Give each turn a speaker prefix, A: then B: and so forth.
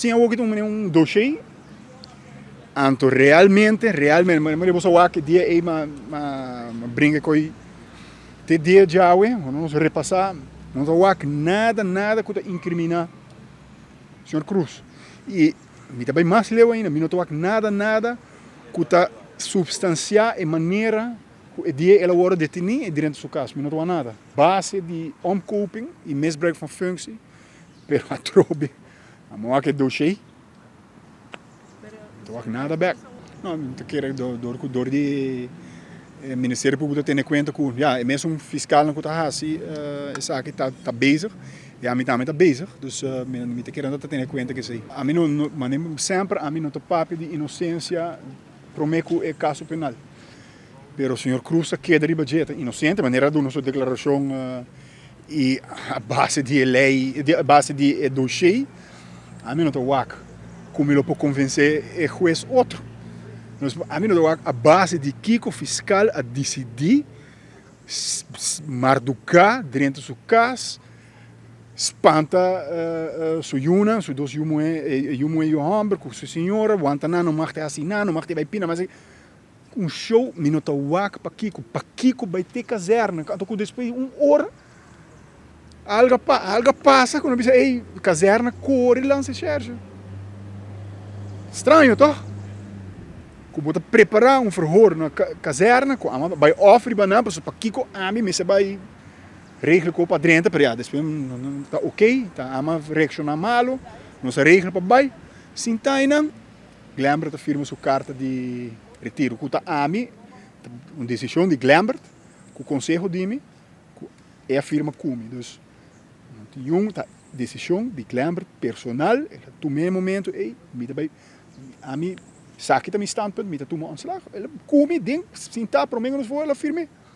A: Nos tin awor un un dossier, anto realmente, realmente, ma boso wak e dia ei ma ma bringa koi te dia djawe, nos repasá, no ta wak nada, nada ku ta inkriminá señor Cruz. I mi ta bai mas leu ainda, mi no ta wak nada, nada ku ta supstansiá e manera ku e dia el a wòrdu detení i drenta su kas, mi no ta wak nada. Base di omkoping i misbruik van functie, pero atrobe a mi wak e dossier, mi ta wak nada bek. No, mi ta kere dor ku dor di e Ministerio Públiko ta tene kuenta ku ya e mesun fiskalnan ku ta hasi esaki ta ta bezig i ami tambe ta bezig, dus mi ta kere nan ta tene kuenta ku esei. Ami no no semper ami no ta papia di inosensia prome ku e kaso penal. Pero señor Cruz a keda riba dje, ta inocente, manera a duna su declaracion y a base di e ley, a base di e dossier, ami no ta wak cu mi lo por convence e huez otro. Dus ami no ta wak a base di kico fiscal a dicidi marduca drenta su cas, spanta su yunan, su dos yu muhe, yu muhe y yu homber cu su señora, wanta nan no mag te haci nan, no mag te bay pina, Un show mi no ta wak pakiko, pakiko bai te kazerne, anto ku despues di un ora algo a algo a pasa ku no bisa ey kazerne kore lansa shèrshe. Straño tòg? Ku bo ta prepará un verhoor na kazerne ku amo bai òf riba nan pasobra pakiko ami mester bai regla ku pa drenta pero ya despues ta oke ta amo a reakshoná malu nos a regla pa bai sinta einan. Glembert a firma su karta di retiro ku ta ami, ta un desishon di Glembert ku konseho di mi ku e a firma ku mi. Dus no tin yun, ta desishon di Glembert personal, el a tuma e momento ey, mi ta bai, ami sa ki ta mi standpunt, mi ta tuma ontslag. El a ku mi den sintá promé ku nos for, el a firm'é.